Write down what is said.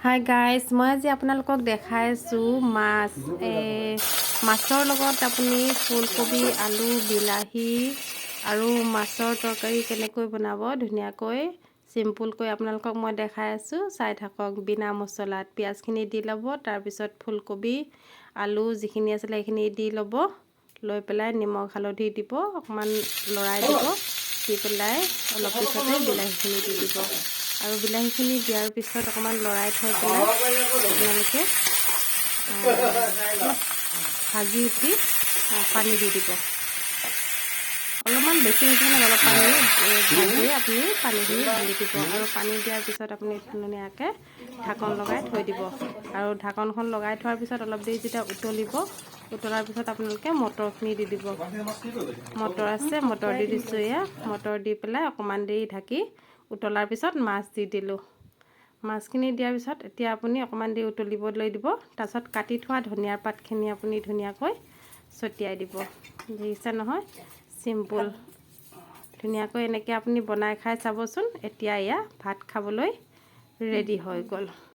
Hi guys, মই আজি আপোনালোকক দেখাইছোঁ মাছ। এই মাছৰ লগত আপুনি ফুলকবি, আলু, বিলাহী আৰু মাছৰ তৰকাৰী কেনেকৈ বনাব, ধুনীয়াকৈ চিম্পুলকৈ আপোনালোকক মই দেখাই আছোঁ, চাই থাকক। বিনা মছলাত পিঁয়াজখিনি দি ল'ব। তাৰপিছত ফুলকবি, আলু যিখিনি আছিলে সেইখিনি দি ল'ব। লৈ পেলাই নিমখ হালধি দিব, অকণমান লৰাই দিব। দি পেলাই অলপ পিছতে বিলাহীখিনি দি দিব আৰু বিলাহীখিনি দিয়াৰ পিছত অকণমান লৰাই থৈ পেলাই আপোনালোকে অলপ ভাজি উঠি পানী দি দিব। অলপমান বেছি ভাজিব নালাগে, অলপ পানী ভাজি আপুনি পানীখিনি ঢালি দিব। আৰু পানী দিয়াৰ পিছত আপুনি ধুনীয়াকৈ ঢাকন লগাই থৈ দিব। আৰু ঢাকনখন লগাই থোৱাৰ পিছত অলপ দেৰি যেতিয়া উতলিব, উতলাৰ পিছত আপোনালোকে মটৰখিনি দি দিব। মটৰ আছে, মটৰ দি দিছোঁ এয়া। মটৰ দি পেলাই অকণমান দেৰি ঢাকি উতলাৰ পিছত মাছ দি দিলোঁ। মাছখিনি দিয়াৰ পিছত এতিয়া আপুনি অকণমান দেৰি উতলিবলৈ দিব। তাৰপিছত কাটি থোৱা ধনিয়াৰ পাতখিনি আপুনি ধুনীয়াকৈ ছটিয়াই দিব। দেখিছে নহয়, চিম্পুল। ধুনীয়াকৈ এনেকৈ আপুনি বনাই খাই চাবচোন। এতিয়া এয়া ভাত খাবলৈ ৰেডি হৈ গ'ল।